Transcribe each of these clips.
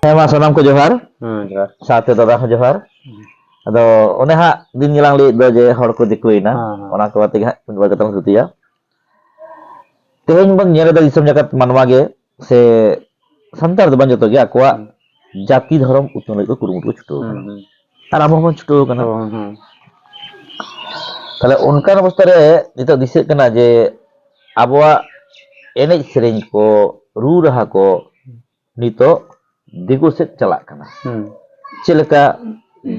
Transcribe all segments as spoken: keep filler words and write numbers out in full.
ᱦᱮᱸ, ᱢᱟ ᱥᱟᱱᱟᱢ ᱠᱚ ᱡᱚᱦᱟᱨ᱾ ᱦᱮᱸ, ᱡᱚᱦᱟᱨ᱾ ᱥᱟᱶᱛᱮ ᱫᱟᱫᱟ ᱦᱚᱸ ᱡᱚᱦᱟᱨ᱾ ᱦᱮᱸ᱾ ᱟᱫᱚ ᱚᱱᱮ ᱦᱟᱸᱜ ᱫᱤᱱ ᱜᱮᱞᱟᱝ ᱞᱟᱹᱭᱮᱫ ᱫᱚ ᱡᱮ ᱦᱚᱲ ᱠᱚ ᱫᱤᱠᱩᱭᱮᱱᱟ, ᱦᱮᱸ, ᱦᱮᱸ᱾ ᱚᱱᱟ ᱠᱚ ᱠᱟᱛᱮ ᱜᱮ ᱦᱟᱸᱜ ᱢᱤᱫ ᱵᱟᱨ ᱠᱟᱛᱷᱟ ᱞᱟᱝ ᱛᱷᱩᱛᱤᱭᱟ᱾ ᱛᱮᱦᱮᱧ ᱵᱚᱱ ᱧᱮᱞ ᱮᱫᱟ ᱫᱤᱥᱚᱢ ᱡᱟᱠᱟᱛ ᱢᱟᱱᱣᱟ ᱜᱮ, ᱥᱮ ᱥᱟᱱᱛᱟᱲ ᱫᱚ ᱵᱟᱝ, ᱡᱚᱛᱚ ᱜᱮ ᱟᱠᱚᱣᱟᱜ ᱦᱩᱸ᱾ ᱡᱟᱹᱛᱤ ᱫᱷᱚᱨᱚᱢ ᱩᱛᱱᱟᱹᱣ ᱞᱟᱹᱜᱤᱫ ᱠᱚ ᱠᱩᱨᱩᱢᱩᱴᱩ ᱠᱚ ᱪᱷᱩᱴᱟᱹᱣ ᱦᱩᱸ, ᱠᱟᱱᱟ᱾ ᱦᱩᱸ᱾ ᱟᱨ ᱟᱵᱚ ᱦᱚᱸᱵᱚᱱ ᱪᱷᱩᱴᱟᱹᱣ ᱠᱟᱱᱟ᱾ ᱦᱩᱸ, ᱦᱩᱸ᱾ ᱛᱟᱦᱞᱮ ᱚᱱᱠᱟᱱ ᱚᱵᱚᱥᱛᱷᱟ ᱨᱮ ᱱᱤᱛᱚᱜ ᱫᱤᱥᱟᱹᱜ ᱠᱟᱱᱟ ᱡᱮ ᱟᱵᱚᱣᱟᱜ ᱮᱱᱮᱡ ᱥᱮᱨᱮᱧ ᱠᱚ, ᱨᱩ ᱨᱟᱦᱟ ᱠᱚ ᱱᱤᱛᱚᱜ ᱫᱤᱠᱩ ᱥᱮᱫ ᱪᱟᱞᱟᱜ ᱠᱟᱱᱟ᱾ ᱦᱩᱸ᱾ ᱪᱮᱫ ᱞᱮᱠᱟ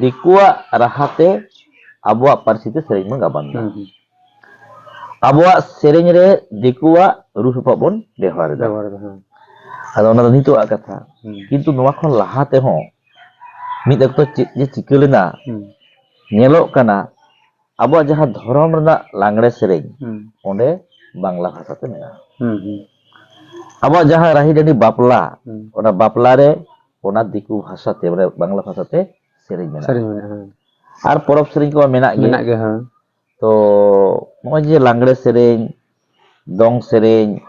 ᱫᱤᱠᱩᱣᱟᱜ ᱨᱟᱦᱟ ᱛᱮ ᱟᱵᱚᱣᱟᱜ ᱯᱟᱹᱨᱥᱤ ᱛᱮ ᱥᱮᱨᱮᱧ ᱵᱚᱱ ᱜᱟᱵᱟᱱ ᱫᱟ᱾ ᱦᱩᱸ, ᱦᱩᱸ᱾ ᱟᱵᱚᱣᱟᱜ ᱥᱮᱨᱮᱧ ᱨᱮ ᱫᱤᱠᱩᱣᱟᱜ ᱨᱩ ᱥᱟᱯᱟᱵ ᱵᱚᱱ ᱵᱮᱣᱦᱟᱨ ᱮᱫᱟ᱾ ᱵᱮᱵᱚᱦᱟᱨ ᱮᱫᱟ, ᱦᱮᱸ᱾ ᱟᱫᱚ ᱚᱱᱟ ᱫᱚ ᱱᱤᱛᱚᱜᱟᱜ ᱠᱟᱛᱷᱟ᱾ ᱦᱩᱸ᱾ ᱠᱤᱱᱛᱩ ᱱᱚᱣᱟ ᱠᱷᱚᱱ ᱞᱟᱦᱟ ᱛᱮᱦᱚᱸ ᱢᱤᱫ ᱚᱠᱛᱚ ᱪᱮᱫ ᱡᱮ ᱪᱤᱠᱟᱹ ᱞᱮᱱᱟ, ᱦᱩᱸ᱾ ᱧᱮᱞᱚᱜ ᱠᱟᱱᱟ ᱟᱵᱚᱣᱟᱜ ᱡᱟᱦᱟᱸ ᱫᱷᱚᱨᱚᱢ ᱨᱮᱱᱟᱜ ᱞᱟᱜᱽᱲᱮ ᱥᱮᱨᱮᱧ, ᱦᱩᱸ᱾ ᱚᱸᱰᱮ ᱵᱟᱝᱞᱟ ᱵᱷᱟᱥᱟ ᱛᱮ ᱢᱮᱱᱟᱜᱼᱟ᱾ ᱦᱩᱸ, ᱦᱩᱸ᱾ ᱟᱵᱚᱣᱟᱜ ᱡᱟᱦᱟᱸ ᱨᱟᱦᱤ ᱰᱟᱹᱰᱤ ᱵᱟᱯᱞᱟ, ᱦᱩᱸ᱾ ᱚᱱᱟ ᱵᱟᱯᱞᱟ ᱨᱮ ᱚᱱᱟ ᱫᱤᱠᱩ ᱵᱷᱟᱥᱟ ᱛᱮ, ᱢᱟᱱᱮ ᱵᱟᱝᱞᱟ ᱵᱷᱟᱥᱟ ᱛᱮ ᱥᱮᱨᱮᱧ ᱢᱮᱱᱟᱜᱼᱟ᱾ ᱥᱮᱨᱮᱧ ᱢᱮᱱᱟᱜᱼᱟ, ᱦᱮᱸ᱾ ᱟᱨ ᱯᱚᱨᱚᱵᱽ ᱥᱮᱨᱮᱧ ᱠᱚᱢᱟ ᱢᱮᱱᱟᱜ ᱜᱮ᱾ ᱢᱮᱱᱟᱜ ᱜᱮ, ᱦᱮᱸ᱾ ᱛᱚ ᱱᱚᱜᱼᱚᱭ ᱡᱮ ᱞᱟᱜᱽᱲᱮ ᱥᱮᱨᱮᱧ, ᱫᱚᱝ ᱥᱮᱨᱮᱧ,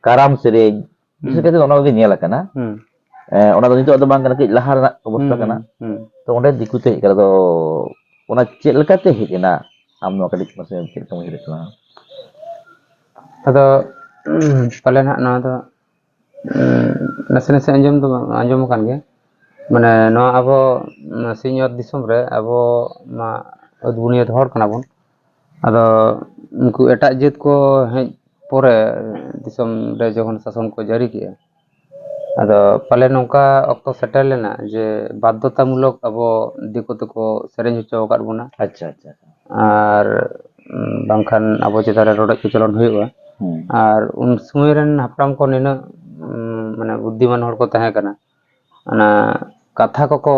ᱠᱟᱨᱟᱢ ᱥᱮᱨᱮᱧ, ᱵᱤᱥᱮᱥ ᱦᱩᱸ᱾ ᱠᱟᱭᱛᱮ ᱚᱱᱟ ᱠᱚᱜᱮ ᱧᱮᱞ ᱟᱠᱟᱱᱟ᱾ ᱦᱩᱸ᱾ ᱮ, ᱚᱱᱟ ᱫᱚ ᱱᱤᱛᱚᱜ ᱫᱚ ᱵᱟᱝ ᱠᱟᱱᱟ, ᱠᱟᱹᱡ ᱞᱟᱦᱟ ᱨᱮᱱᱟᱜ ᱚᱵᱚᱥᱛᱟ ᱦᱩᱸ, ᱠᱟᱱᱟ᱾ ᱦᱩᱸ, ᱦᱩᱸ᱾ ᱛᱚ ᱚᱸᱰᱮ ᱫᱤᱠᱩ ᱛᱮ ᱦᱮᱡ ᱠᱟᱱᱟ᱾ ᱟᱫᱚ ᱚᱱᱟ ᱪᱮᱫ ᱞᱮᱠᱟᱛᱮ ᱦᱮᱡ ᱮᱱᱟ? ᱟᱢ ᱱᱚᱣᱟ ᱠᱟᱹᱴᱤᱡ ᱢᱟᱥᱮ ᱪᱮᱫ ᱞᱮᱠᱟᱢ ᱩᱭᱦᱟᱹᱨᱮᱫ ᱛᱟᱞᱟᱝᱟ? ᱟᱫᱚ, ᱯᱟᱞᱮ ᱱᱟᱦᱟᱜ ᱱᱚᱣᱟ ᱫᱚ, ᱩᱸ, ᱱᱟᱥᱮ ᱱᱟᱥᱮ ᱟᱸᱡᱚᱢ ᱫᱚ ᱟᱸᱡᱚᱢ ᱟᱠᱟᱱ ᱜᱮᱭᱟ᱾ ᱢᱟᱱᱮ ᱱᱚᱣᱟ ᱟᱵᱚ, ᱩᱸ, ᱥᱤᱧᱚᱛ ᱫᱤᱥᱚᱢ ᱨᱮ ᱟᱵᱚ ᱢᱟ ᱟᱹᱫ ᱵᱩᱱᱤᱭᱟᱹᱫ ᱦᱚᱲ ᱠᱟᱱᱟ ᱵᱚᱱ᱾ ᱟᱫᱚ ᱩᱱᱠᱩ ᱮᱴᱟᱜ ᱡᱟᱹᱛ ᱠᱚ ᱦᱮᱡ ᱯᱚᱨᱮ ᱫᱤᱥᱚᱢ ᱨᱮ ᱡᱚᱠᱷᱚᱱ ᱥᱟᱥᱚᱱ ᱠᱚ ᱡᱟᱹᱨᱤ ᱠᱮᱜᱼᱟ, ᱟᱫᱚ ᱯᱟᱞᱮ ᱱᱚᱝᱠᱟ ᱚᱠᱛᱚ ᱥᱮᱴᱮᱨ ᱞᱮᱱᱟ ᱡᱮ ᱵᱟᱫᱽᱫᱷᱚᱛᱟᱢᱩᱞᱚᱠ ᱟᱵᱚ ᱫᱤᱠᱩ ᱛᱮᱠᱚ ᱥᱮᱨᱮᱧ ᱦᱚᱪᱚ ᱟᱠᱟᱫ ᱵᱚᱱᱟ᱾ ᱟᱪᱪᱷᱟ, ᱟᱪᱪᱷᱟ, ᱟᱪᱪᱷᱟ᱾ ᱟᱨ, ᱩᱸ, ᱵᱟᱝᱠᱷᱟᱱ ᱟᱵᱚ ᱪᱮᱛᱟᱱ ᱨᱮ ᱨᱚᱰᱚᱡ ᱠᱚᱪᱞᱚᱱ ᱦᱩᱭᱩᱜᱼᱟ᱾ ᱦᱩᱸ᱾ ᱟᱨ ᱩᱱ ᱥᱚᱢᱚᱭ ᱨᱮᱱ ᱦᱟᱯᱲᱟᱢ ᱠᱚ ᱱᱤᱱᱟᱹᱜ, ᱩᱸ, ᱢᱟᱱᱮ ᱵᱩᱫᱽᱫᱷᱤᱢᱟᱱ ᱦᱚᱲ ᱠᱚ ᱛᱟᱦᱮᱸ ᱠᱟᱱᱟ, ᱚᱱᱟ ᱠᱟᱛᱷᱟ ᱠᱚᱠᱚ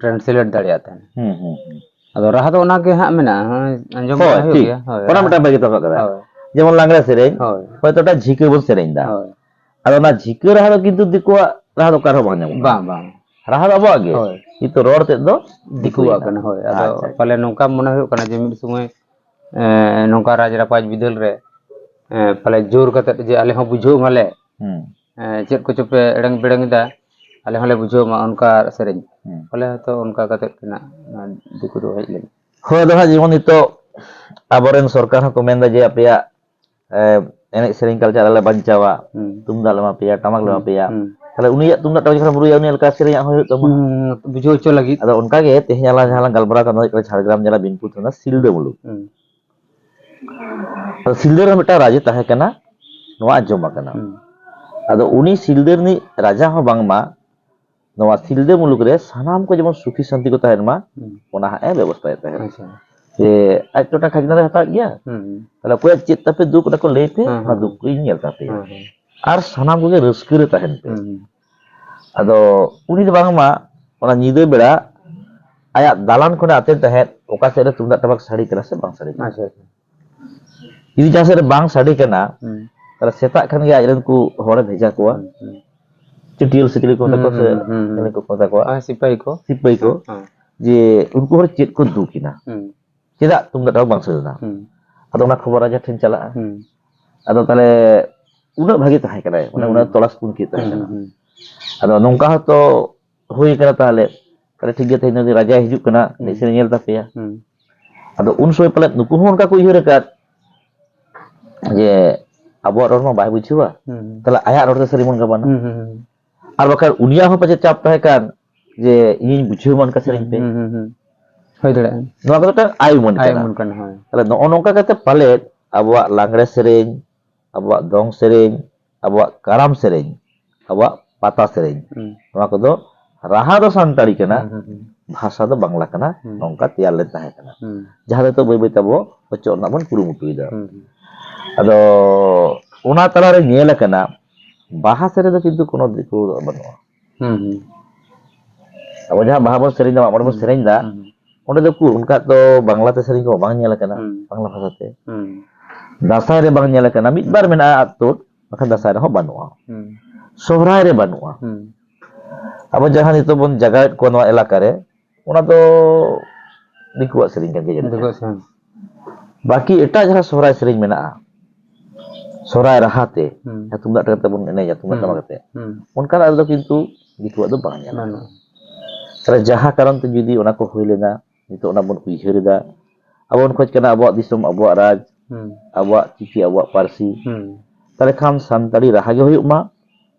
translate ᱫᱟᱲᱮᱭᱟᱜ ᱛᱟᱦᱮᱸᱱ᱾ ᱦᱩᱸ, ᱦᱩᱸ, ᱦᱩᱸ᱾ ᱟᱫᱚ ᱨᱟᱦᱟ ᱫᱚ ᱚᱱᱟ ᱜᱮ ᱦᱟᱸᱜ ᱢᱮᱱᱟᱜᱼᱟ, ᱦᱳᱭ, ᱟᱸᱡᱚᱢ ᱦᱳᱭ, ᱵᱟᱲᱟ ᱦᱩᱭᱩᱜ ᱴᱷᱤᱠ᱾ ᱜᱮᱭᱟ᱾ ᱦᱳᱭ, ᱚᱱᱟ ᱨᱟᱦᱟ᱾ ᱢᱤᱫᱴᱟᱝ ᱵᱷᱟᱹᱜᱤ ᱠᱟᱛᱷᱟ ᱠᱟᱱᱟ᱾ ᱦᱳᱭ᱾ ᱡᱮᱢᱚᱱ ᱞᱟᱜᱽᱲᱮ ᱥᱮᱨᱮᱧ, ᱦᱳᱭ᱾ ᱦᱚᱭᱛᱳ ᱚᱱᱟ ᱡᱷᱤᱠᱟᱹ ᱵᱚᱱ ᱥᱮᱨᱮᱧ ᱫᱟ᱾ ᱦᱳᱭ᱾ ᱟᱫᱚ ᱚᱱᱟ ᱡᱷᱤᱠᱟᱹ ᱨᱟᱦᱟ ᱫᱚ ᱠᱤᱱᱛᱩ ᱫᱤᱠᱩᱣᱟᱜ ᱨᱟᱦᱟ ᱫᱚ ᱚᱠᱟ ᱨᱮᱦᱚᱸ ᱵᱟᱝ ᱧᱟᱢᱚᱜ ᱠᱟᱱᱟ᱾ ᱵᱟᱝ, ᱵᱟᱝ᱾ ᱨᱟᱦᱟ ᱫᱚ ᱟᱵᱚᱣᱟᱜ ᱜᱮ, ᱦᱳᱭ᱾ ᱠᱤᱱᱛᱩ ᱨᱚᱲ ᱛᱮᱫ ᱫᱚ ᱫᱤᱠᱩᱣᱟᱜ ᱫᱤᱠᱩᱣᱟᱜ ᱠᱟᱱᱟ᱾ ᱠᱟᱱᱟ, ᱦᱳᱭ᱾ ᱟᱫᱚ ᱟᱪᱪᱷᱟ᱾ ᱯᱟᱞᱮ ᱱᱚᱝᱠᱟ ᱢᱚᱱᱮ ᱦᱩᱭᱩᱜ ᱠᱟᱱᱟ ᱡᱮ ᱢᱤᱫ ᱥᱚᱢᱚᱭ, ᱮᱸ, ᱱᱚᱝᱠᱟ ᱨᱟᱡᱽ ᱨᱟᱯᱟᱡᱽ ᱵᱤᱫᱟᱹᱞ ᱨᱮ, ᱮᱸ, ᱯᱟᱞᱮ ᱡᱳᱨ ᱠᱟᱛᱮᱫ ᱡᱮ ᱟᱞᱮ ᱦᱚᱸ ᱵᱩᱡᱷᱟᱹᱣ ᱢᱟᱞᱮ, ᱦᱩᱸ᱾ ᱮᱸ, ᱪᱮᱫ ᱠᱚᱪᱚ ᱯᱮ ᱮᱲᱮᱝ ᱵᱮᱲᱮᱝ ᱮᱫᱟ, ᱟᱞᱮ ᱦᱚᱸᱞᱮ ᱵᱩᱡᱷᱟᱹᱣ ᱢᱟ ᱚᱱᱠᱟ ᱥᱮᱨᱮᱧ᱾ ᱦᱩᱸ᱾ ᱵᱚᱞᱮ ᱦᱚᱭᱛᱳ ᱚᱱᱠᱟ ᱠᱟᱛᱮ ᱜᱮ ᱱᱟᱜ ᱫᱤᱠᱩ ᱫᱚ ᱦᱮᱡ ᱞᱮᱱᱟ᱾ ᱦᱳᱭ, ᱟᱫᱚ ᱦᱟᱸᱜ ᱡᱮᱢᱚᱱ ᱱᱤᱛᱚᱜ ᱟᱵᱚᱨᱮᱱ ᱥᱚᱨᱠᱟᱨ ᱦᱚᱸᱠᱚ ᱢᱮᱱᱫᱟ ᱡᱮ ᱟᱯᱮᱭᱟᱜ, ᱮ, ᱮᱱᱮᱡ ᱥᱮᱨᱮᱧ culture ᱟᱞᱮ ᱵᱟᱧᱪᱟᱣᱟ, ᱦᱩᱸ᱾ ᱛᱩᱢᱫᱟᱜ ᱞᱮ ᱮᱢᱟ ᱯᱮᱭᱟ, ᱴᱟᱢᱟᱠ ᱞᱮ ᱮᱢᱟ ᱦᱩᱸ, ᱯᱮᱭᱟ᱾ ᱦᱩᱸ᱾ ᱛᱟᱦᱞᱮ ᱩᱱᱤᱭᱟᱜ ᱛᱩᱢᱫᱟᱜ ᱴᱟᱢᱟᱠ ᱡᱚᱠᱷᱚᱱ ᱨᱩᱭᱟ, ᱩᱱᱤᱭᱟᱜ ᱞᱮᱠᱟ ᱥᱮᱨᱮᱧᱟᱜ ᱦᱚᱸ ᱦᱩᱭᱩᱜ ᱛᱟᱢᱟ᱾ ᱦᱩᱸ, ᱵᱩᱡᱷᱟᱹᱣ ᱦᱚᱪᱚ ᱞᱟᱹᱜᱤᱫ᱾ ᱟᱫᱚ ᱚᱱᱠᱟ ᱜᱮ ᱛᱮᱦᱮᱧ ᱟᱞᱟᱝ ᱡᱟᱦᱟᱸ ᱞᱟᱝ ᱜᱟᱞᱢᱟᱨᱟᱣ ᱠᱟᱱᱟ, ᱦᱩᱭᱩᱜ ᱠᱟᱱᱟ ᱡᱷᱟᱲᱜᱨᱟᱢ ᱡᱮᱞᱟ ᱵᱤᱱᱯᱩᱨ ᱛᱷᱟᱱᱟ ᱥᱤᱞᱫᱟᱹ ᱢᱩᱞᱩᱠ᱾ ᱦᱩᱸ᱾ ᱟᱫᱚ ᱥᱤᱞᱫᱟᱹ ᱨᱮ ᱢᱤᱫᱴᱟᱝ ᱨᱟᱡᱮ ᱛᱟᱦᱮᱸ ᱠᱟᱱᱟ, ᱱᱚᱣᱟ ᱟᱸᱡᱚᱢ ᱟᱠᱟᱱᱟ᱾ ᱦᱩᱸ᱾ ᱟᱫᱚ ᱩᱱᱤ ᱥᱤᱞᱫᱟᱹ ᱨᱤᱱᱤᱡ ᱨᱟᱡᱟ ᱦᱚᱸ ᱵᱟᱝᱢᱟ ᱱᱚᱣᱟ ᱥᱤᱞᱫᱟᱹ ᱢᱩᱞᱩᱠ ᱨᱮ ᱥᱟᱱᱟᱢ ᱠᱚ ᱡᱮᱢᱚᱱ ᱥᱩᱠᱷᱤ ᱥᱟᱱᱛᱤ ᱠᱚ ᱛᱟᱦᱮᱱ ᱢᱟ, ᱦᱩᱸ᱾ ᱚᱱᱟ ᱦᱟᱸᱜ ᱮ ᱵᱮᱵᱚᱥᱛᱷᱟᱭᱮᱫ ᱛᱟᱦᱮᱸᱫ᱾ ᱟᱪᱪᱷᱟ᱾ ᱡᱮ ᱟᱡ ᱴᱚᱴᱷᱟ ᱠᱷᱟᱡᱽᱱᱟ ᱫᱚᱭ ᱦᱟᱛᱟᱣᱮᱫ ᱜᱮᱭᱟ᱾ ᱦᱩᱸ, ᱦᱩᱸ᱾ ᱛᱟᱦᱞᱮ ᱚᱠᱚᱭᱟᱜ ᱪᱮᱫ ᱛᱟᱯᱮ ᱫᱩᱠ, ᱚᱱᱟ ᱠᱚ ᱞᱟᱹᱭ ᱯᱮ, ᱦᱮᱸ, ᱚᱱᱟ ᱦᱮᱸ, ᱫᱩᱠ ᱠᱚ ᱤᱧ ᱧᱮᱞ ᱛᱟᱯᱮᱭᱟ᱾ ᱦᱮᱸ, ᱦᱮᱸ᱾ ᱟᱨ ᱥᱟᱱᱟᱢ ᱠᱚᱜᱮ ᱨᱟᱹᱥᱠᱟᱹ ᱨᱮ ᱛᱟᱦᱮᱱ ᱯᱮ᱾ ᱦᱩᱸ, ᱦᱩᱸ᱾ ᱟᱫᱚ ᱩᱱᱤ ᱫᱚ ᱵᱟᱝᱢᱟ ᱚᱱᱟ ᱧᱤᱫᱟᱹ ᱵᱮᱲᱟ ᱟᱭᱟᱜ ᱫᱟᱞᱟᱱ ᱠᱷᱚᱱᱮ ᱟᱛᱮᱱ ᱛᱟᱦᱮᱸᱫ, ᱚᱠᱟ ᱥᱮᱫ ᱨᱮ ᱛᱩᱢᱫᱟᱜ ᱴᱟᱢᱟᱠ ᱥᱟᱰᱮ ᱠᱟᱱᱟ ᱥᱮ ᱵᱟᱝ ᱥᱟᱰᱮ ᱠᱟᱱᱟ᱾ ᱟᱪᱪᱷᱟ, ᱟᱪᱪᱷᱟ᱾ ᱡᱩᱫᱤ ᱡᱟᱦᱟᱸ ᱥᱮᱫ ᱨᱮ ᱵᱟᱝ ᱥᱟᱰᱮ ᱠᱟᱱᱟ, ᱦᱩᱸ᱾ ᱛᱟᱦᱞᱮ ᱥᱮᱛᱟᱜ ᱠᱷᱟᱱ ᱜᱮ ᱟᱡᱨᱮᱱ ᱠᱚ ᱦᱚᱲᱮ ᱵᱷᱮᱡᱟ ᱠᱚᱣᱟ᱾ ᱦᱩᱸ, ᱦᱩᱸ᱾ ᱪᱟᱹᱴᱭᱟᱹᱞ ᱥᱤᱠᱲᱤ ᱠᱚ ᱢᱮᱛᱟ ᱠᱚᱣᱟ ᱦᱩᱸ, ᱥᱮ ᱦᱩᱸ, ᱦᱩᱸ, ᱦᱩᱸ᱾ ᱪᱮᱞᱮ ᱠᱚ ᱢᱮᱛᱟ ᱠᱚᱣᱟ? ᱦᱮᱸ, ᱥᱤᱯᱟᱹᱦᱤ ᱠᱚ᱾ ᱥᱤᱯᱟᱹᱦᱤ ᱠᱚ᱾ ᱦᱮᱸ, ᱦᱮᱸ᱾ ᱡᱮ ᱩᱱᱠᱩ ᱦᱚᱲ ᱪᱮᱫ ᱠᱚ ᱫᱩᱠ ᱮᱱᱟ? ᱦᱩᱸ᱾ ᱪᱮᱫᱟᱜ ᱛᱩᱢᱫᱟᱜ ᱴᱟᱢᱟᱠ ᱵᱟᱝ ᱥᱟᱰᱮ ᱞᱮᱱᱟ? ᱦᱩᱸ᱾ ᱟᱫᱚ ᱚᱱᱟ ᱠᱷᱚᱵᱚᱨ ᱨᱟᱡᱟ ᱴᱷᱮᱱ ᱪᱟᱞᱟᱜᱼᱟ᱾ ᱦᱩᱸ᱾ ᱟᱫᱚ ᱛᱟᱦᱞᱮ ᱩᱱᱟᱹᱜ ᱵᱷᱟᱜᱮ ᱛᱟᱦᱮᱸ ᱠᱟᱱᱟᱭ, ᱢᱟᱱᱮ ᱦᱩᱸ᱾ ᱩᱱᱟᱹᱜ ᱛᱚᱲᱟ ᱥᱩᱠᱩᱱ ᱠᱮᱫ ᱛᱟᱦᱮᱸ ᱦᱩᱸ, ᱠᱟᱱᱟ᱾ ᱦᱩᱸ, ᱦᱩᱸ᱾ ᱟᱫᱚ ᱱᱚᱝᱠᱟ ᱦᱚᱸᱛᱚ ᱦᱩᱭ ᱠᱟᱱᱟ ᱛᱟᱦᱞᱮ, ᱛᱟᱦᱞᱮ ᱴᱷᱤᱠ ᱜᱮᱭᱟ, ᱛᱮᱦᱮᱧ ᱫᱚ ᱨᱟᱡᱟᱭ ᱦᱤᱡᱩᱜ ᱠᱟᱱᱟ, ᱮᱱᱮᱡ ᱦᱩᱸ᱾ ᱥᱮᱨᱮᱧ ᱧᱮᱞ ᱛᱟᱯᱮᱭᱟ᱾ ᱦᱩᱸ᱾ ᱟᱫᱚ ᱩᱱ ᱥᱚᱢᱚᱭ ᱯᱟᱞᱮᱫ ᱱᱩᱠᱩ ᱦᱚᱸ ᱚᱱᱠᱟ ᱠᱚ ᱩᱭᱦᱟᱹᱨ ᱟᱠᱟᱫ ᱡᱮ ᱟᱵᱚᱣᱟᱜ ᱨᱚᱲ ᱢᱟ ᱵᱟᱭ ᱵᱩᱡᱷᱟᱹᱣᱟ, ᱦᱩᱸ, ᱦᱩᱸ᱾ ᱛᱟᱦᱞᱮ ᱟᱭᱟᱜ ᱨᱚᱲ ᱛᱮ ᱥᱮᱨᱮᱧ ᱵᱚᱱ ᱜᱟᱵᱟᱱᱟ᱾ ᱦᱩᱸ, ᱦᱩᱸ, ᱦᱩᱸ᱾ ᱟᱨ ᱵᱟᱠᱷᱟᱱ ᱩᱱᱤᱭᱟᱜ ᱦᱚᱸ ᱯᱟᱪᱮᱫ ᱪᱟᱯ ᱛᱟᱦᱮᱸ ᱠᱟᱱ ᱡᱮ ᱤᱧᱤᱧ ᱵᱩᱡᱷᱟᱹᱣ ᱢᱟ ᱚᱱᱠᱟ ᱥᱮᱨᱮᱧ ᱯᱮ᱾ ᱦᱩᱸ, ᱦᱩᱸ, ᱦᱩᱸ, ᱦᱩᱸ᱾ ᱦᱩᱭ ᱫᱟᱲᱮᱭᱟᱜᱼᱟ᱾ ᱱᱚᱣᱟ ᱠᱚᱫᱚ ᱢᱤᱫᱴᱟᱝ ᱟᱭ ᱩᱢᱟᱹᱱ ᱟᱭ ᱠᱟᱱᱟ᱾ ᱩᱢᱟᱹᱱ ᱠᱟᱱᱟ, ᱦᱳᱭ᱾ ᱛᱟᱦᱞᱮ ᱱᱚᱜᱼᱚ ᱱᱚᱝᱠᱟ ᱠᱟᱛᱮ ᱯᱟᱞᱮᱫ ᱟᱵᱚᱣᱟᱜ ᱞᱟᱜᱽᱲᱮ ᱥᱮᱨᱮᱧ, ᱟᱵᱚᱣᱟᱜ ᱫᱚᱝ ᱥᱮᱨᱮᱧ, ᱟᱵᱚᱣᱟᱜ ᱠᱟᱨᱟᱢ ᱥᱮᱨᱮᱧ, ᱟᱵᱚᱣᱟᱜ ᱯᱟᱛᱟ ᱥᱮᱨᱮᱧ, ᱦᱩᱸ᱾ ᱱᱚᱣᱟ ᱠᱚᱫᱚ ᱨᱟᱦᱟ ᱫᱚ ᱥᱟᱱᱛᱟᱲᱤ ᱠᱟᱱᱟ, ᱦᱩᱸ, ᱦᱩᱸ, ᱦᱩᱸ᱾ ᱵᱷᱟᱥᱟ ᱫᱚ ᱵᱟᱝᱞᱟ ᱠᱟᱱᱟ, ᱦᱩᱸ᱾ ᱱᱚᱝᱠᱟ ᱛᱮᱭᱟᱨ ᱞᱮᱱ ᱛᱟᱦᱮᱸ ᱠᱟᱱᱟ᱾ ᱦᱩᱸ᱾ ᱡᱟᱦᱟᱸ ᱫᱚ ᱱᱤᱛᱚᱜ ᱵᱟᱹᱭ ᱵᱟᱹᱭ ᱛᱮ ᱟᱵᱚ ᱚᱪᱚᱜ ᱨᱮᱱᱟᱜ ᱵᱚᱱ ᱠᱩᱨᱩᱢᱩᱴᱩᱭᱮᱫᱟ᱾ ᱦᱩᱸ, ᱦᱩᱸ᱾ ᱟᱫᱚ ᱚᱱᱟ ᱛᱟᱞᱟᱨᱮ ᱧᱮᱞ ᱟᱠᱟᱱᱟ, ᱵᱟᱦᱟ ᱥᱮᱨᱮᱧ ᱫᱚ ᱠᱤᱱᱛᱩ ᱠᱳᱱᱳ ᱫᱤᱠᱩ ᱫᱚ ᱵᱟᱹᱱᱩᱜᱼᱟ᱾ ᱦᱩᱸ, ᱦᱩᱸ᱾ ᱟᱵᱚ ᱡᱟᱦᱟᱸ ᱵᱟᱦᱟ ᱵᱚᱱ ᱥᱮᱨᱮᱧ ᱮᱫᱟ, ᱢᱟᱜ ᱢᱚᱬᱮ ᱵᱚᱱ ᱦᱩᱸ, ᱥᱮᱨᱮᱧ ᱮᱫᱟ, ᱦᱩᱸ᱾ ᱚᱸᱰᱮ ᱫᱚ ᱩᱠᱩᱨ ᱚᱱᱠᱟ ᱫᱚ ᱵᱟᱝᱞᱟ ᱛᱮ ᱥᱮᱨᱮᱧ ᱠᱚ ᱵᱟᱝ ᱧᱮᱞ ᱟᱠᱟᱱᱟ, ᱦᱩᱸ᱾ ᱵᱟᱝᱞᱟ ᱵᱷᱟᱥᱟ ᱛᱮ᱾ ᱦᱩᱸ᱾ ᱫᱟᱸᱥᱟᱭ ᱨᱮ ᱵᱟᱝ ᱧᱮᱞ ᱟᱠᱟᱱᱟ, ᱢᱤᱫ ᱦᱩᱸ᱾ ᱵᱟᱨ ᱢᱮᱱᱟᱜᱼᱟ ᱟᱫ ᱛᱳᱫ, ᱵᱟᱠᱷᱟᱱ ᱫᱟᱸᱥᱟᱭ ᱨᱮᱦᱚᱸ ᱵᱟᱹᱱᱩᱜᱼᱟ᱾ ᱦᱩᱸ᱾ ᱥᱚᱦᱨᱟᱭ ᱨᱮ ᱵᱟᱹᱱᱩᱜᱼᱟ᱾ ᱦᱩᱸ᱾ ᱟᱵᱚ ᱡᱟᱦᱟᱸ ᱱᱤᱛᱚᱜ ᱵᱚᱱ ᱡᱟᱜᱟᱣᱮᱫ ᱠᱚᱣᱟ ᱱᱚᱣᱟ ᱮᱞᱟᱠᱟ ᱨᱮ, ᱚᱱᱟ ᱫᱚ ᱫᱤᱠᱩᱣᱟᱜ ᱥᱮᱨᱮᱧ ᱠᱟᱱ ᱜᱮᱭᱟ ᱡᱟᱹᱱᱤᱡ ᱫᱤᱠᱩᱣᱟᱜ ᱠᱷᱟᱱ᱾ ᱥᱮᱨᱮᱧ᱾ ᱵᱟᱹᱠᱤ ᱮᱴᱟᱜ ᱡᱟᱦᱟᱸ ᱥᱚᱦᱨᱟᱭ ᱥᱮᱨᱮᱧ ᱢᱮᱱᱟᱜᱼᱟ, ᱥᱚᱦᱨᱟᱭ ᱨᱟᱦᱟ ᱛᱮ, ᱦᱩᱸ᱾ ᱡᱟᱦᱟᱸ ᱛᱩᱢᱫᱟᱜ ᱴᱟᱢᱟᱠ ᱛᱮᱵᱚᱱ ᱮᱱᱮᱡᱟ, ᱛᱩᱢᱫᱟᱜ ᱦᱩᱸ᱾ ᱴᱟᱢᱟᱠ ᱟᱛᱮ, ᱦᱩᱸ᱾ ᱚᱱᱠᱟᱱᱟᱜ ᱨᱮᱫᱚ ᱠᱤᱱᱛᱩ ᱫᱤᱠᱩᱣᱟᱜ ᱫᱚ ᱵᱟᱝ ᱧᱮᱞ ᱟᱠᱟᱱᱟ᱾ ᱵᱟᱹᱱᱩᱜᱼᱟ᱾ ᱛᱟᱦᱞᱮ ᱡᱟᱦᱟᱸ ᱠᱟᱨᱚᱱ ᱛᱮ ᱡᱩᱫᱤ ᱚᱱᱟ ᱠᱚ ᱦᱩᱭ ᱞᱮᱱᱟ, ᱱᱤᱛᱚᱜ ᱚᱱᱟ ᱵᱚᱱ ᱩᱭᱦᱟᱹᱨ ᱮᱫᱟ, ᱟᱵᱚ ᱵᱚᱱ ᱠᱷᱚᱡᱽ ᱠᱟᱱᱟ ᱟᱵᱚᱣᱟᱜ ᱫᱤᱥᱚᱢ, ᱟᱵᱚᱣᱟᱜ ᱨᱟᱡᱽ, ᱦᱩᱸ᱾ ᱟᱵᱚᱣᱟᱜ ᱪᱤᱠᱤ, ᱟᱵᱚᱣᱟᱜ ᱯᱟᱹᱨᱥᱤ, ᱦᱩᱸ᱾ ᱛᱟᱦᱞᱮ ᱠᱷᱟᱱ ᱥᱟᱱᱛᱟᱲᱤ ᱨᱟᱦᱟ ᱜᱮ ᱦᱩᱭᱩᱜ ᱢᱟ,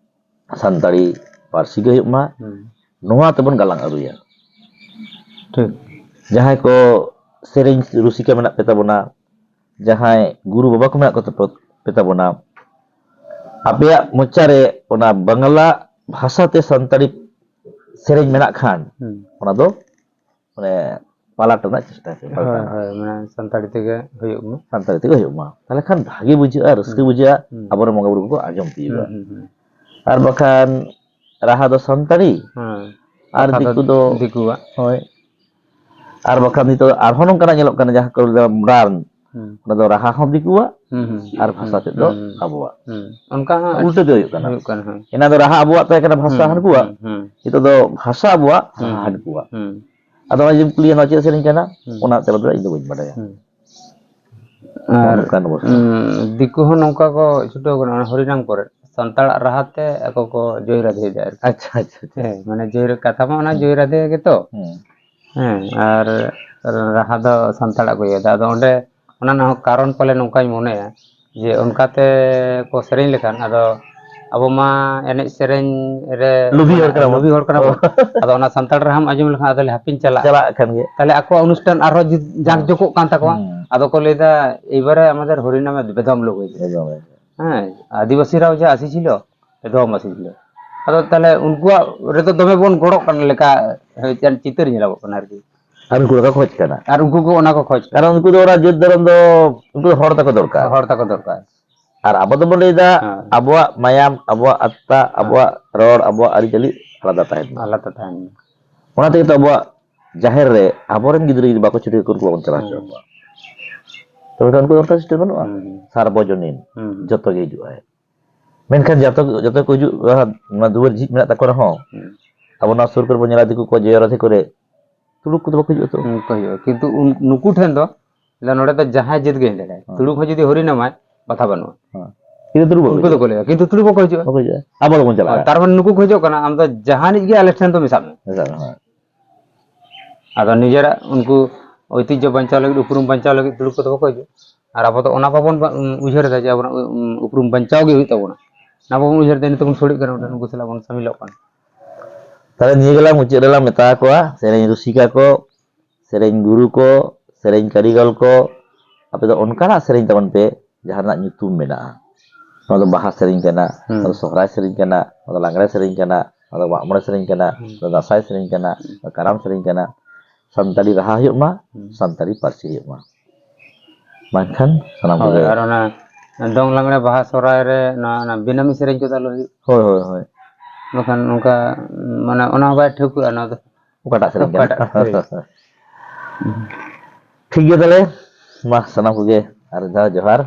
ᱥᱟᱱᱛᱟᱲᱤ ᱯᱟᱹᱨᱥᱤ ᱜᱮ ᱦᱩᱭᱩᱜ ᱢᱟ, ᱦᱩᱸ᱾ ᱱᱚᱣᱟ ᱛᱮᱵᱚᱱ ᱜᱟᱞᱟᱝ ᱟᱹᱨᱩᱭᱟ᱾ ᱴᱷᱤᱠ᱾ ᱡᱟᱦᱟᱸᱭ ᱠᱚ ᱥᱮᱨᱮᱧ ᱨᱩᱥᱤᱠᱟ ᱢᱮᱱᱟᱜ ᱯᱮ ᱛᱟᱵᱚᱱᱟ, ᱡᱟᱦᱟᱸᱭ ᱜᱩᱨᱩ ᱵᱟᱵᱟ ᱠᱚ ᱢᱮᱱᱟᱜ ᱠᱚ ᱛᱟᱯᱮ-, ᱯᱮ ᱛᱟᱵᱚᱱᱟ, ᱟᱯᱮᱭᱟᱜ ᱢᱚᱪᱟ ᱨᱮ ᱚᱱᱟ ᱵᱟᱝᱞᱟ ᱵᱷᱟᱥᱟ ᱛᱮ ᱥᱟᱱᱛᱟᱲᱤ ᱥᱮᱨᱮᱧ ᱢᱮᱱᱟᱜ ᱠᱷᱟᱱ, ᱦᱩᱸ᱾ ᱚᱱᱟ ᱫᱚ ᱢᱟᱱᱮ ᱯᱟᱞᱟᱴ ᱨᱮᱱᱟᱜ ᱪᱮᱥᱴᱟᱭ ᱯᱮ, ᱯᱟᱞᱴᱟᱣ ᱦᱳᱭ, ᱨᱮᱱᱟᱜ᱾ ᱦᱳᱭ, ᱢᱟᱱᱮ ᱥᱟᱱᱛᱟᱲᱤ ᱛᱮᱜᱮ ᱦᱩᱭᱩᱜ ᱢᱟ᱾ ᱥᱟᱱᱛᱟᱲᱤ ᱛᱮᱜᱮ ᱦᱩᱭᱩᱜ ᱢᱟ, ᱛᱟᱦᱞᱮ ᱠᱷᱟᱱ ᱵᱷᱟᱜᱮ ᱵᱩᱡᱷᱟᱹᱜᱼᱟ, ᱨᱟᱹᱥᱠᱟᱹ ᱦᱩᱸ᱾ ᱵᱩᱡᱷᱟᱹᱜᱼᱟ, ᱦᱩᱸ᱾ ᱟᱵᱚᱨᱮᱱ ᱵᱚᱸᱜᱟ ᱵᱩᱨᱩ ᱠᱚᱠᱚ ᱟᱸᱡᱚᱢ ᱛᱤᱭᱳᱜᱟ᱾ ᱦᱩᱸ, ᱦᱩᱸ, ᱦᱩᱸ᱾ ᱟᱨ ᱵᱟᱠᱷᱟᱱ ᱨᱟᱦᱟ ᱫᱚ ᱥᱟᱱᱛᱟᱲᱤ, ᱦᱮᱸ᱾ ᱟᱨ ᱠᱟᱛᱷᱟ ᱫᱚ ᱫᱤᱠᱩ ᱫᱚ ᱫᱤᱠᱩᱣᱟᱜ᱾ ᱦᱳᱭ᱾ ᱟᱨ ᱵᱟᱠᱷᱟᱱ ᱱᱤᱛᱚᱜ ᱟᱨᱦᱚᱸ ᱱᱚᱝᱠᱟᱱᱟᱜ ᱧᱮᱞᱚᱜ ᱠᱟᱱᱟ, ᱡᱟᱦᱟᱸ ᱠᱚ ᱞᱟᱹᱭᱫᱟ modern, ᱦᱩᱸ᱾ ᱚᱱᱟ ᱫᱚ ᱨᱟᱦᱟ ᱦᱚᱸ ᱫᱤᱠᱩᱣᱟᱜ ᱦᱩᱸ, ᱦᱩᱸ, ᱟᱨ ᱵᱷᱟᱥᱟ ᱦᱩᱸ, ᱛᱮᱫ ᱫᱚ ᱦᱩᱸ, ᱦᱩᱸ᱾ ᱟᱵᱚᱣᱟᱜ᱾ ᱦᱩᱸ᱾ ᱚᱱᱠᱟ ᱦᱚᱸ ᱩᱞᱴᱟᱹ ᱜᱮ ᱦᱩᱭᱩᱜ ᱠᱟᱱᱟ᱾ ᱦᱩᱭᱩᱜ ᱠᱟᱱᱟ, ᱦᱳᱭ᱾ ᱮᱱᱟᱱ ᱫᱚ ᱨᱟᱦᱟ ᱟᱵᱚᱣᱟᱜ ᱛᱟᱦᱮᱸ ᱠᱟᱱᱟ, ᱵᱷᱟᱥᱟ ᱦᱩᱸ, ᱦᱟᱹᱱᱠᱩᱣᱟᱜ᱾ ᱦᱩᱸ, ᱦᱩᱸ᱾ ᱱᱤᱛᱚᱜ ᱫᱚ ᱵᱷᱟᱥᱟ ᱟᱵᱚᱣᱟᱜ, ᱦᱩᱸ, ᱨᱟᱦᱟ ᱦᱩᱸ, ᱦᱟᱹᱱᱠᱩᱣᱟᱜ᱾ ᱦᱩᱸ᱾ ᱟᱫᱚ ᱚᱱᱟ ᱡᱩᱫᱤᱢ ᱠᱩᱞᱤᱭᱟ, "ᱱᱚᱣᱟ ᱪᱮᱫ ᱥᱮᱨᱮᱧ ᱠᱟᱱᱟ?" ᱦᱩᱸ᱾ ᱚᱱᱟ ᱛᱮᱞᱟ ᱫᱚ ᱤᱧ ᱫᱚ ᱵᱟᱹᱧ ᱵᱟᱰᱟᱭᱟ᱾ ᱦᱩᱸ᱾ ᱱᱚᱜᱼᱚ ᱟᱨ, ᱱᱚᱝᱠᱟᱱ ᱚᱵᱚᱥᱛᱷᱟ᱾ ᱩᱸ, ᱫᱤᱠᱩ ᱦᱚᱸ ᱱᱚᱝᱠᱟ ᱠᱚ ᱪᱷᱩᱴᱟᱹᱣ ᱠᱟᱱᱟ, ᱚᱱᱟ ᱦᱚᱨᱤᱱᱟᱢ ᱠᱚᱨᱮ ᱥᱟᱱᱛᱟᱲᱟᱜ ᱨᱟᱦᱟ ᱛᱮ ᱟᱠᱚ ᱠᱚ ᱡᱚᱭ ᱨᱟᱫᱷᱮᱭᱮᱫᱟ ᱟᱨᱠᱤ᱾ ᱟᱪᱪᱷᱟ, ᱟᱪᱪᱷᱟ, ᱟᱪᱪᱷᱟ᱾ ᱦᱮᱸ, ᱢᱟᱱᱮ ᱡᱚᱭ ᱨᱟ-, ᱠᱟᱛᱷᱟ ᱢᱟ ᱚᱱᱟ ᱦᱩᱸ᱾ ᱡᱚᱭ ᱨᱟᱫᱷᱮ ᱜᱮᱛᱚ᱾ ᱦᱩᱸ᱾ ᱦᱮᱸ, ᱟᱨ ᱨᱟᱦᱟ ᱫᱚ ᱥᱟᱱᱛᱟᱲᱟᱜ ᱠᱚ ᱤᱭᱟᱹᱭᱮᱫᱟ᱾ ᱟᱫᱚ ᱚᱸᱰᱮ ᱚᱱᱟ ᱨᱮᱱᱟᱜ ᱦᱚᱸ ᱠᱟᱨᱚᱱ ᱯᱟᱞᱮ ᱱᱚᱝᱠᱟᱧ ᱢᱚᱱᱮᱭᱟ ᱡᱮ ᱚᱱᱠᱟᱛᱮ ᱠᱚ ᱥᱮᱨᱮᱧ ᱞᱮᱠᱷᱟᱱ ᱟᱫᱚ ᱟᱵᱚ ᱢᱟ ᱮᱱᱮᱡ ᱥᱮᱨᱮᱧ ᱨᱮ ᱞᱩᱵᱤ ᱦᱚᱲ ᱠᱟᱱᱟ ᱵᱚᱱ᱾ ᱞᱩᱵᱤ ᱦᱚᱲ ᱠᱟᱱᱟ ᱵᱚᱱ᱾ ᱟᱫᱚ ᱚᱱᱟ ᱥᱟᱱᱛᱟᱲ ᱨᱟᱦᱟᱢ ᱟᱸᱡᱚᱢ ᱞᱮᱠᱷᱟᱱ ᱟᱫᱚ ᱞᱮ ᱦᱟᱯᱮᱧ ᱪᱟᱞᱟᱜᱼᱟ᱾ ᱪᱟᱞᱟᱜ ᱠᱟᱱ ᱜᱮ᱾ ᱛᱟᱦᱞᱮ ᱟᱠᱚᱣᱟᱜ ᱚᱱᱩᱥᱴᱷᱟᱱ ᱟᱨᱦᱚᱸ ᱡᱩᱫ-, ᱡᱟᱸᱠ ᱦᱩᱸ᱾ ᱡᱚᱠᱚᱜ ᱠᱟᱱ ᱛᱟᱠᱚᱣᱟ᱾ ᱦᱩᱸ᱾ ᱟᱫᱚ ᱠᱚ ᱞᱟᱹᱭᱫᱟ, "ᱮᱭᱵᱟᱨᱮ ᱟᱢᱟᱫᱮᱨ ᱦᱚᱨᱤᱱᱟᱢᱮ ᱵᱮᱫᱚᱢ ᱞᱳᱜ ᱦᱚᱭᱮᱜᱟ᱾" ᱵᱮᱫᱚᱢ ᱦᱚᱭᱮᱜᱟ᱾ ᱦᱮᱸ, ᱟᱹᱫᱤᱵᱟᱹᱥᱤ ᱨᱟᱣ ᱡᱟ ᱟᱥᱤ ᱪᱷᱤᱞᱚ, ᱮᱫᱚᱢ ᱟᱥᱤ ᱪᱷᱤᱞᱚ᱾ ᱟᱫᱚ ᱛᱟᱦᱞᱮ ᱩᱱᱠᱩᱣᱟᱜ ᱨᱮᱫᱚ ᱫᱚᱢᱮ ᱵᱚᱱ ᱜᱚᱲᱚᱜ ᱠᱟᱱ ᱞᱮᱠᱟ ᱢᱤᱫᱴᱮᱱ ᱪᱤᱛᱟᱹᱨ ᱧᱮᱞᱚᱜᱚᱜ ᱠᱟᱱᱟ ᱟᱨᱠᱤ᱾ ᱟᱨ ᱩᱱᱠᱩ ᱫᱚᱠᱚ ᱠᱷᱚᱡ ᱠᱟᱱᱟ᱾ ᱟᱨ ᱩᱱᱠᱩ ᱠᱚ ᱚᱱᱟ ᱠᱚ ᱠᱷᱚᱡ ᱠᱟᱱᱟ᱾ ᱠᱟᱨᱚᱱ ᱩᱱᱠᱩ ᱫᱚ ᱚᱱᱟ ᱡᱟᱹᱛ ᱫᱷᱚᱨᱚᱢ ᱫᱚ, ᱩᱱᱠᱩ ᱫᱚ ᱦᱚᱲ ᱛᱟᱠᱚ ᱫᱚᱨᱠᱟᱨ᱾ ᱦᱚᱲ ᱛᱟᱠᱚ ᱫᱚᱨᱠᱟᱨ᱾ ᱟᱨ ᱟᱵᱚ ᱫᱚᱵᱚᱱ ᱞᱟᱹᱭᱫᱟ, ᱦᱮᱸ᱾ ᱟᱵᱚᱣᱟᱜ ᱢᱟᱭᱟᱢ, ᱟᱵᱚᱣᱟᱜ ᱟᱛᱛᱟ, ᱦᱮᱸ᱾ ᱟᱵᱚᱣᱟᱜ ᱨᱚᱲ, ᱟᱵᱚᱣᱟᱜ ᱟᱹᱨᱤᱪᱟᱹᱞᱤ ᱟᱞᱟᱫᱟ ᱛᱟᱦᱮᱱ ᱢᱟ᱾ ᱟᱞᱟᱫᱟ ᱛᱟᱦᱮᱱ ᱢᱟ᱾ ᱚᱱᱟ ᱛᱮᱜᱮ ᱛᱚ ᱟᱵᱚᱣᱟᱜ ᱡᱟᱦᱮᱨ ᱨᱮ ᱟᱵᱚᱨᱮᱱ ᱜᱤᱫᱽᱨᱟᱹ ᱡᱩᱫᱤ ᱵᱟᱠᱚ ᱪᱷᱩᱴᱟᱹᱣ ᱠᱚᱣᱟ, ᱩᱱᱠᱩ ᱵᱟᱵᱚᱱ ᱪᱟᱞᱟᱣ ᱦᱚᱪᱚ ᱦᱮᱸ᱾ ᱟᱠᱚᱣᱟ᱾ ᱛᱚᱵᱮ ᱠᱷᱟᱱ ᱩᱱᱠᱩ ᱫᱚ ᱚᱱᱠᱟ system ᱵᱟᱹᱱᱩᱜᱼᱟ᱾ ᱦᱮᱸ᱾ ᱥᱟᱨᱵᱚᱡᱚᱱᱤᱱ, ᱦᱮᱸ᱾ ᱡᱚᱛᱚ ᱜᱮ ᱦᱤᱡᱩᱜᱼᱟᱭ᱾ ᱢᱮᱱᱠᱷᱟᱱ ᱡᱚᱛᱚ, ᱡᱚᱛᱚ ᱠᱚ ᱦᱤᱡᱩᱜ ᱨᱮᱦᱚᱸ, ᱱᱚᱣᱟ ᱫᱩᱣᱟᱹᱨ ᱡᱷᱤᱡ ᱢᱮᱱᱟᱜ ᱛᱟᱠᱚ ᱨᱮᱦᱚᱸ, ᱦᱩᱸ᱾ ᱟᱵᱚ ᱱᱚᱣᱟ ᱥᱩᱨ ᱠᱚᱨᱮ ᱵᱚᱱ ᱧᱮᱞᱟ, ᱫᱤᱠᱩ ᱠᱚ ᱡᱚᱭᱚ ᱨᱟᱫᱷᱮ ᱠᱚᱨᱮ ᱛᱩᱲᱩᱠ ᱠᱚᱫᱚ ᱵᱟᱠᱚ ᱦᱤᱡᱩᱜᱼᱟ ᱛᱚ᱾ ᱦᱩᱸ, ᱵᱟᱠᱚ ᱦᱤᱡᱩᱜᱼᱟ᱾ ᱠᱤᱱᱛᱩ ᱩᱱ-, ᱱᱩᱠᱩ ᱴᱷᱮᱱ ᱫᱚ, ᱱᱚᱰᱮ ᱫᱚ ᱡᱟᱦᱟᱸᱭ ᱡᱟᱹᱛ ᱜᱮ ᱦᱮᱡ ᱫᱟᱲᱮᱭᱟᱜᱼᱟ᱾ ᱦᱮᱸ᱾ ᱛᱩᱲᱩᱠ ᱦᱚᱸ ᱡᱩᱫᱤ ᱦᱚᱨᱤᱱᱟᱢᱟᱭ, ᱵᱟᱫᱷᱟ ᱵᱟᱹᱱᱩᱜᱼᱟ᱾ ᱦᱮᱸ᱾ ᱠᱤᱱᱛᱩ ᱛᱩᱲᱩᱠ ᱵᱟᱠᱚ ᱩᱱᱠᱩ ᱫᱚᱠᱚ ᱦᱤᱡᱩᱜᱼᱟ᱾ ᱞᱟᱹᱭᱟ, ᱠᱤᱱᱛᱩ ᱛᱩᱲᱩᱠ ᱵᱟᱠᱚ ᱦᱤᱡᱩᱜᱼᱟ᱾ ᱵᱟᱠᱚ ᱦᱤᱡᱩᱜᱼᱟ, ᱟᱵᱚ ᱫᱚᱵᱚᱱ ᱪᱟᱞᱟᱜᱼᱟ᱾ ᱛᱟᱨ ᱢᱟᱱᱮ ᱱᱩᱠᱩ ᱠᱚ ᱦᱤᱡᱩᱜ ᱠᱟᱱᱟ, ᱟᱢ ᱫᱚ ᱡᱟᱦᱟᱱᱤᱡ ᱜᱮ ᱟᱞᱮ ᱴᱷᱮᱱ ᱫᱚ ᱢᱮᱥᱟᱜ ᱢᱮ᱾ ᱦᱮᱸ, ᱦᱮᱸ᱾ ᱟᱫᱚ ᱱᱤᱡᱮᱨᱟᱜ ᱩᱱᱠᱩ ᱳᱭᱛᱤᱡᱽᱡᱷᱚ ᱵᱟᱧᱪᱟᱣ ᱞᱟᱹᱜᱤᱫ, ᱩᱯᱨᱩᱢ ᱵᱟᱧᱪᱟᱣ ᱞᱟᱹᱜᱤᱫ ᱛᱩᱲᱩᱠ ᱠᱚᱫᱚ ᱵᱟᱠᱚ ᱦᱤᱡᱩᱜᱼᱟ᱾ ᱟᱨ ᱟᱵᱚ ᱫᱚ ᱚᱱᱟ ᱵᱟᱵᱚᱱ ᱵᱟ-, ᱩᱭᱦᱟᱹᱨ ᱮᱫᱟ ᱡᱮ ᱟᱵᱚᱱᱟᱜ ᱩ-, ᱩᱯᱨᱩᱢ ᱵᱟᱧᱪᱟᱣ ᱜᱮ ᱦᱩᱭᱩᱜ ᱛᱟᱵᱚᱱᱟ᱾ ᱚᱱᱟ ᱵᱟᱵᱚᱱ ᱩᱭᱦᱟᱹᱨ ᱮᱫᱟ, ᱱᱤᱛᱚᱜ ᱵᱚᱱ ᱥᱚᱲᱮᱜ ᱠᱟᱱᱟ, ᱩᱱᱠᱩ ᱥᱟᱞᱟᱜ ᱵᱚᱱ ᱥᱟᱢᱤᱞᱚᱜ ᱠᱟᱱᱟ᱾ ᱛᱟᱦᱞᱮ ᱱᱤᱭᱟᱹ ᱜᱮᱞᱟᱝ ᱢᱩᱪᱟᱹᱫ ᱨᱮᱞᱟᱝ ᱢᱮᱛᱟ ᱠᱚᱣᱟ, ᱥᱮᱨᱮᱧ ᱨᱩᱥᱤᱠᱟ ᱠᱚ, ᱥᱮᱨᱮᱧ ᱜᱩᱨᱩ ᱠᱚ, ᱥᱮᱨᱮᱧ ᱠᱟᱹᱨᱤᱜᱚᱞ ᱠᱚ, ᱟᱯᱮ ᱫᱚ ᱚᱱᱠᱟᱱᱟᱜ ᱥᱮᱨᱮᱧ ᱛᱟᱵᱚᱱ ᱯᱮ, ᱡᱟᱦᱟᱸ ᱨᱮᱱᱟᱜ ᱧᱩᱛᱩᱢ ᱢᱮᱱᱟᱜᱼᱟ᱾ ᱱᱚᱣᱟ ᱫᱚ ᱵᱟᱦᱟ ᱥᱮᱨᱮᱧ ᱠᱟᱱᱟ, ᱦᱩᱸ᱾ ᱱᱚᱣᱟ ᱫᱚ ᱥᱚᱦᱨᱟᱭ ᱥᱮᱨᱮᱧ ᱠᱟᱱᱟ, ᱱᱚᱣᱟ ᱫᱚ ᱞᱟᱜᱽᱲᱮ ᱥᱮᱨᱮᱧ ᱠᱟᱱᱟ, ᱱᱚᱣᱟ ᱫᱚ ᱢᱟᱜ ᱢᱚᱬᱮ ᱥᱮᱨᱮᱧ ᱠᱟᱱᱟ, ᱦᱩᱸ᱾ ᱱᱚᱣᱟ ᱫᱚ ᱫᱟᱸᱥᱟᱭ ᱥᱮᱨᱮᱧ ᱠᱟᱱᱟ, ᱦᱩᱸ᱾ ᱱᱚᱣᱟ ᱫᱚ ᱠᱟᱨᱟᱢ ᱥᱮᱨᱮᱧ ᱠᱟᱱᱟ᱾ ᱥᱟᱱᱛᱟᱲᱤ ᱨᱟᱦᱟ ᱦᱩᱭᱩᱜ ᱢᱟ, ᱦᱩᱸ᱾ ᱥᱟᱱᱛᱟᱲᱤ ᱯᱟᱹᱨᱥᱤ ᱦᱩᱭᱩᱜ ᱢᱟ᱾ ᱵᱟᱝᱠᱷᱟᱱ ᱥᱟᱱᱟᱢ ᱦᱳᱭ, ᱠᱚᱜᱮ ᱟᱨ ᱚᱱᱟ ᱫᱚᱝ ᱞᱟᱜᱽᱲᱮ ᱵᱟᱦᱟ ᱥᱚᱦᱨᱟᱭ ᱨᱮ ᱱᱚᱣᱟ, ᱚᱱᱟ ᱵᱮᱱᱟᱢᱤ ᱥᱮᱨᱮᱧ ᱠᱚᱫᱚ ᱟᱞᱚ ᱦᱩᱭᱩᱜ᱾ ᱦᱳᱭ, ᱦᱳᱭ, ᱦᱳᱭ᱾ ᱵᱟᱠᱷᱟᱱ ᱱᱚᱝᱠᱟ, ᱢᱟᱱᱮ ᱚᱱᱟ ᱦᱚᱸ ᱵᱟᱭ ᱴᱷᱟᱹᱣᱠᱟᱹᱜᱼᱟ, ᱱᱚᱣᱟ ᱫᱚ ᱚᱠᱟᱴᱟᱜ ᱥᱮᱨᱮᱧ ᱠᱟᱱᱟ? ᱚᱠᱟᱴᱟᱜ ᱥᱮᱨᱮᱧ? ᱴᱷᱤᱠ ᱜᱮᱭᱟ ᱛᱟᱦᱞᱮ, ᱢᱟ ᱥᱟᱱᱟᱢ ᱠᱚᱜᱮ ᱟᱨ ᱢᱤᱫ ᱫᱷᱟᱣ ᱡᱚᱦᱟᱨ᱾